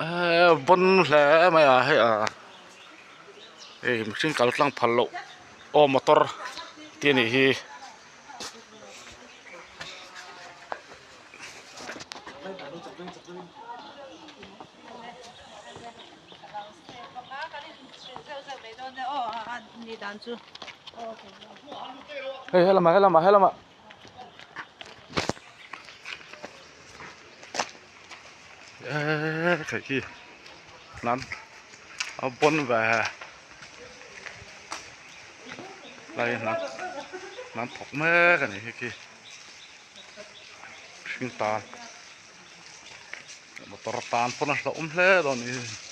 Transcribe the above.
Eee bon hle mai a hei a hei mihring kal tlang phal loh aw motor te a nih hi. Hei helamah helamah helamah. Eee thei khi nan a bon ve lai nan nan thawk mek a ni hei khi hring tan motor tan pawn a hlauhawm hle dawn a ni.